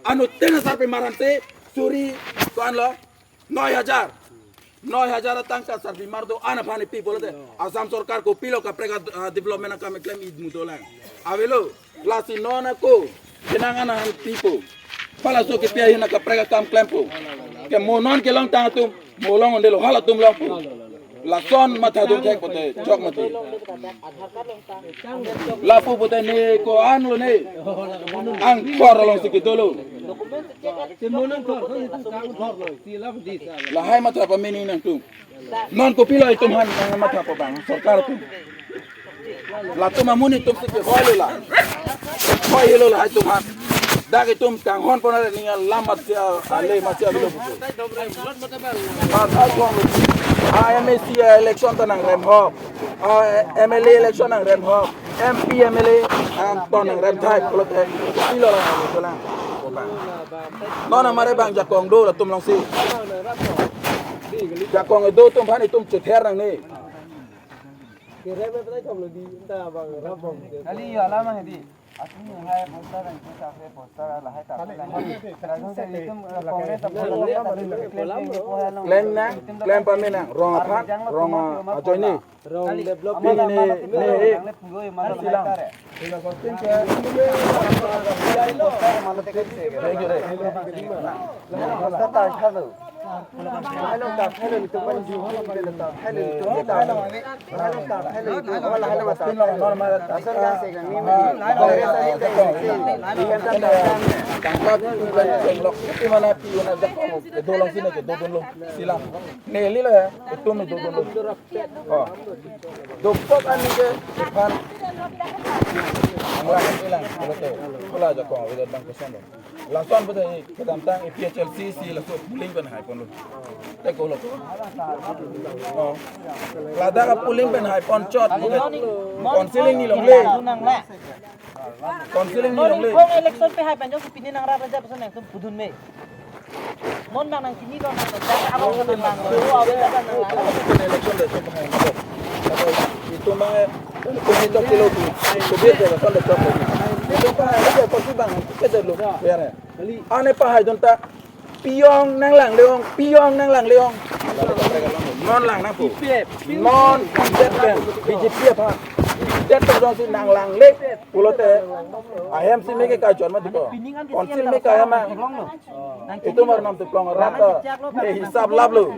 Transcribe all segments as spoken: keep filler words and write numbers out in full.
Anuttin asarpimar ansi suri ko-an lo? Noi hajar. Noi hajar atangka asarpimar do-an aphan ipi pulote Assam sorkar kopilo kaprek a, ah, development akam keklem, id mudolang. Avelo, lasi non ako kenang anahan pipo. Palaso kipi ahin akaprek akam klempo. Ke mo non kelongtang atum, mo long ondelo, halatum longpo. Lason mathadun thek pote chok mati. Lapu pote ne ko-an lo ne. Angkor alongsi kedolo. Lahai matha pamini nangtum. Non kopilo itum aphan nangmatha pabang sorkar atum. Latum amonit atumsi kehoi lo la. Hoi lo lahai atum aphan. Dak itum kanghon pon ning alam matsi ale matsi avelo pupu. Pas akhong lo. A M A C election ta nangrem ho. A M L A election nangrem ho. M P M L A angton nangrem thai pulote. Kopilo la, kopilo la. Non amare bang jakong do latum alongsi. Jakong do atum aphan itum chether nangne. Kali ya lama hedi. Atum hai poster, hai poster, lahai ta. Klem nang, klem pame nang, rong aphan, rong ajoine. Pini ne, ne, eh, silang. Thank you, re. Tangka tu plan chenglok, iti mana pi una jakong, kedolongsi ne kedodunlo, silang. Neli lo ya, itum ne dodunlo. Oh. Dopok ani ke, iphan. Anglang, ilang, betul. Pula jakong, udah bang kesan dong. Lason betul, kedamtang A P H L C si laso polling pen haiponlo. Teko lo. Oh. Ladak a polling pen haipon chot. Counseling ni longle. Counseling ni longle. Kong election pe hai pen jongsi pini nangrap aja pesan nangtum pudun me. Non bang nangchini lo nang lo, dak abang nang lo, ave dak nang lo. Election de chok hai. Itum bang, itum ni chok kilo tu. Itum biar de kon de chok. Itum bang, itum bang, ke de lo. Ya, ya. Ane pahaidun ta. Pi-ong nanglang le-ong, pi-ong nanglang le-ong. Non lang nangpo. Non P Z pen, B J P aphan. P Z pen jongsi nanglang le pulote, ahem si meke kachon mati ko. Council meke ahem ma. Itum arnam tuplong rata. Ne hisap laplo.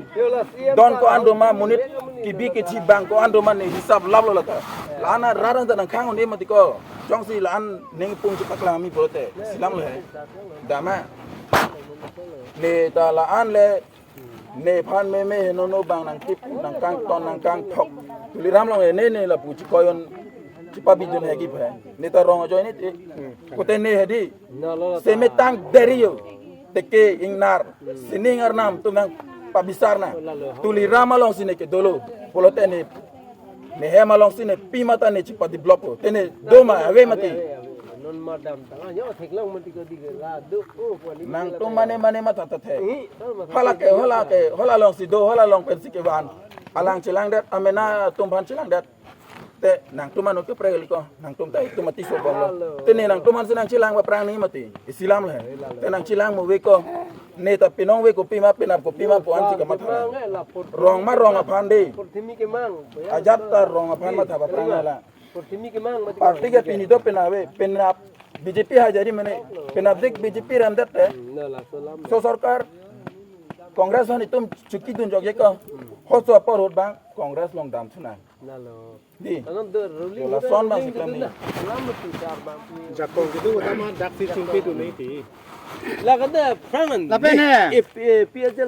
Don ko-an do ma, monit kebi kethi bang ko-an do ma, ne hisap laplo lata. La-an rat an ta nangkhang un-e mati ko. Jongsi la-an ning pung chepaklang mi pulote. Silang le. Dama. Ne ta la-an le, nephan meme henono bang nangtip, nangkangton, nangkangthok. Tuliram along ne, ne lapu chikoyon, chipabidun hegi phe. Ne ta rong ajoine te. Kote ne hedi. Semetang deri yo. Teke ingnar. Sining arnam atum nangpabisar nang. Tuliram alongsi ne kedolo. Pulote ne, ne hem alongsi ne pima ta ne chipadevelop. Te ne do ma ave mati. Non madam tang, yo theklong mati ko di la do, oh, ko ni. Nangtum mane mane matha ta the. Hala ke, hala ke, hala alongsi do, hala along pensi kevan. Alang chelangdet, amena atum aphan chelangdet. Te nangtum anu keprek liko, nangtum ta itum mati sobong lo. Te ne nangtum aphansi nangchelang aphrang ni mati. Isilam le. Te nangchelang mo ave ko. Ne ta pinong ave ko pima, pinap ko pima, puan si kamatha. Rong ma rong aphan de. Ajat ta rong aphan matha aphrang la. Party ke pini do pina ave, pinap B J P hajari mane, pinap dik B J P remdet te. So sorkar, Congress hon itum chukidun jok jeko. Hoso apor hot bang, Congress along dam thunang. Di. Lason bang si klemji. Jakong kedo utama daksi chingpidun nangji. Laga da prangan. Lapen he.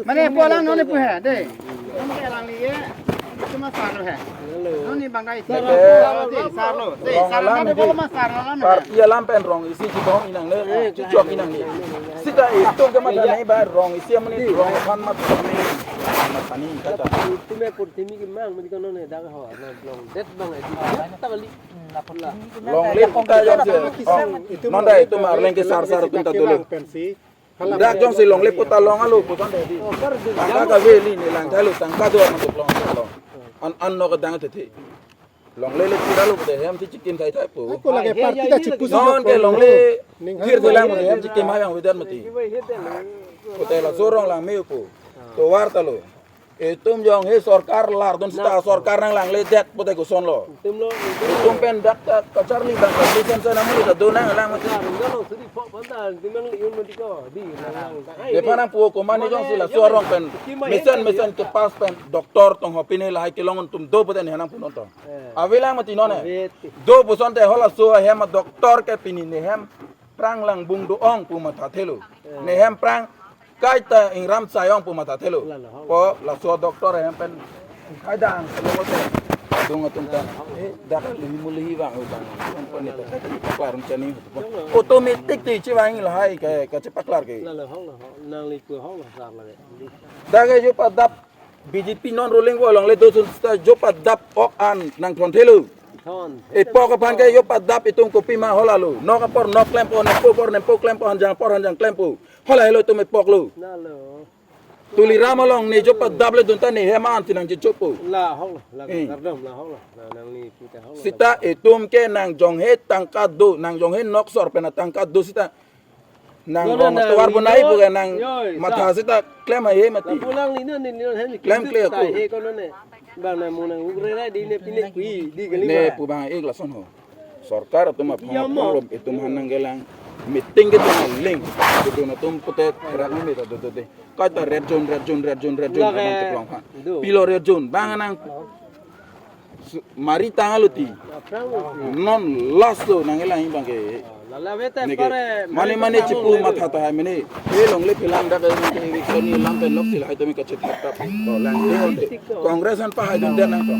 Mane polang non ne pu he, de. Non ke lang ni ye. Cuma sar lo he. Non ni bang dai sar lo. Sar lo. Sar lo. Rong alam de. Party alam pen rong isi chibong inang le. Chichok inang le. Sita itum ke mata nai ba rong isi amani rong aphan mat. Mat ani kata. Itum e purthimi ke mang mati kono ne dang ho. Long det bang edi. Tangli. Longle puta jongsi. Oh, non dai itum arleng ke sar sar atum ta dolo. Dak jongsi longle puta long alo puson dei. Tangka kave li ne lang thalo tangka do an long long. An an no kedang te the. Longle le pura lo pute hem si chikim thai thai po. Ako lagi party ta chipu si non ke longle ning thir thelang pute hem chikim hai abang avedet mati. Pute laso arong langme po. Tovar ta lo. Itum jong he sorkar lardun sita sorkar nanglangledet pute kosonlo. Itum pen dak ta kacharli bang ka license na muli ta do nanglang mati. Nephan nangpu komane jongsi laso arong pen mesen mesen kepass pen doctor tong ho pine lahai kelong atum do pute neha nangpu non tong. Avelang mati non e. Do puson te halaso ahem a doctor ke pini nehem prang langbung do-ong pu mathathelo. Nehem prang kaita ingram sai-ong pu mathathelo. Lalo, hong. Po laso doctor ahem pen kaidang selo te. Adung atum ta. Eh, dak lihi mulihi bang utang. Kompani ta klarung chani. Automatic ti chivang lahai ke kachepaklar ke. Lalo, hong, hong. Nangli pu hong, sar lagi. Dak ke jo padap B J P non ruling vo longle do sun sita jo padap ok an nangthonthelo. Thon. Epok aphan ke jo padap itum kopima halalo. Nok apor nok klempo, nempo apor nempo klempo, hanjang apor hanjang klempo. Hala helo itum epoklo. Lalo. Tuliram along ne jo padap le dun ta nehem an si nangjejopo. La hong la, la Eh. kardom la hong la. Na nangli pu ta hong la. Sita itum ke nangjonghe tangka do, nangjonghe nok sor pen atangka do sita. Nang No, no, rong no, tovar no, bonai no. pu ke nang Yoi, matha sa. sita klem hai mati. La pulang lino ni lino hem Klem kle ta aku. he kono ne. Bang na munang ugre ra di ne pine kui di gali Ne ba. pu bang ik lason ho. Sorkar atum aphan Iya, mo. aphan lom itum han nangkelang. Meeting ke tum ling. Itum atum pute rak ni ta do do de. Kaita red zone, red zone, red zone, red zone. Lage. Abang keplong ha. Do. Pilo red zone. Bang nang su- mari tang alo ti. Aphrang lo ti. Non last lo nangkelang bang ke. Lala vete Neke, pare mane mane chipu matha tahai mene. He longle phelang dak ke eviction ni lam pen lok sila itum kachethap thap. To lang de on de. Congress an pahai dunde nang to.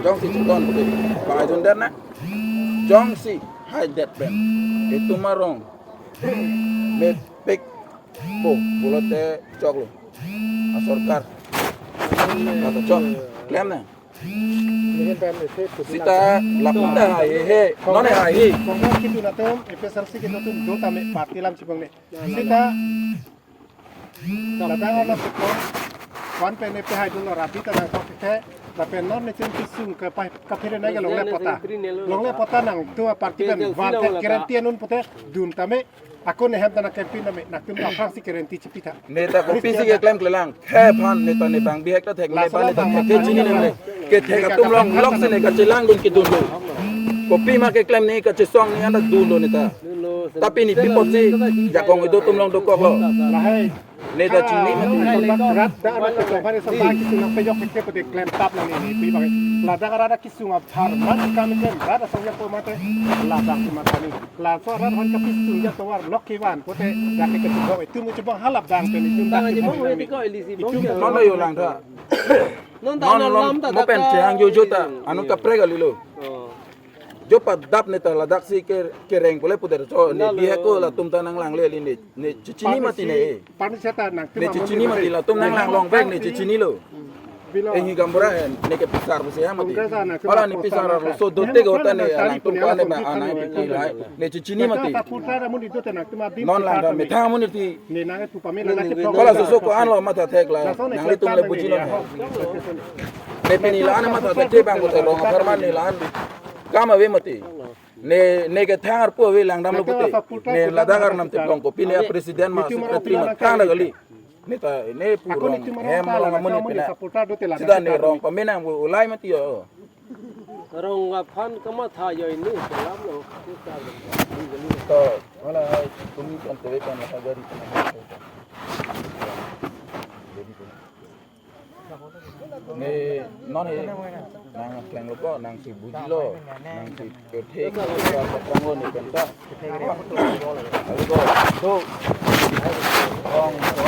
Jongsi chikon de. Pahai dunde na. Jongsi haidet pen. Itum arong. Mepik po pulote choklo. Asorkar. Kata chok. Klem na. Sita laputa hai he. Non hai he. Congress kedun atum, A P H L C kedun atum, do tame party lam chibang ne. Sita ladak ono sukon. Wan pen ne pehai dunlo rabi ta nangkok kethe. Lapen non ne chun kisung ke pa kaphere na ke longle pota. Longle pota nangtum party pen van the guarantee anun pute dun tame. Ako ne hem ta nang campaign name, nangtum aphrang si guarantee chipi tha. Ne ta kopi si keklem klelang. He phan ne ta ne bang bihek ta thek ne phan ne ta thek ke chini ne. Kethek atum long lok si ne kachelang dun kedun lo. Kopi ma keklem ne kachesong ne anda dun lo ne ta. Tapi ne pi apot si jakong itum long dokok lo. Lahai. Ne ta chini mati. Rat da anak ke tongkar sa bagi si nang pejok ke pede klem tap nang ne pi bang. Ladak arat kisung apharman kam klem rat asong ya po mate. Ladak si matani. Laso arat han kapisung ya tovar lok kevan pote dak ke chibong itum chibong halap dang pen itum dak Bang aja chibong bong nang weti ko ilisi bong Itum ya. Non lo yo lang tha. Non ta Non non lom lam ta mo pen ta chehang jo jo ta. Anu kaprek alilo. Oh. Jo padap ne ta ladak si ke kereng pule puder so ne Lalo. bihek ko latum ta nanglangle li ne ne chichini mati ne. Parni seta nang Ne chichini mati latum nanglang long bek ne chichini lo. Bilo. Eh, hi gambura hen, ne ke pisar busi ya mati. Congress ana Hala ne pisar ro so do te ko ta ne alang tum ko ne ba ana pi ki lai. Ne chichini mati. Putra da mun itu tenang tu ma bim Non lang ta methang mun ti. Ne nang tu pame na na Hala so so ko an lo matha thek la. Nang le tum le buji lo. Ne pini la an matha thek te bang ko te rong apharman ne la an. Kam ave mati. Ne ne ke thang arpu ave langdam lo pute. Ne ladak arnam te plong kopi ne president ma secretary ma thang na kali. Ne ta ne pu Ako rong ni cuma hem rong rong ta amun la, ne cuma pina. Ni supporter do te la Sida na ne ta rong ni. Pamenang bu ulai mati yo. Rong aphan kamatha yo ini dalam lo. To, wala hai kumi kan tewe kan la gari. Ne non he nang kleng lo ko nang si buji lo nang si kethe ko ko prang lo ne penta. Alu ko to. Ong ko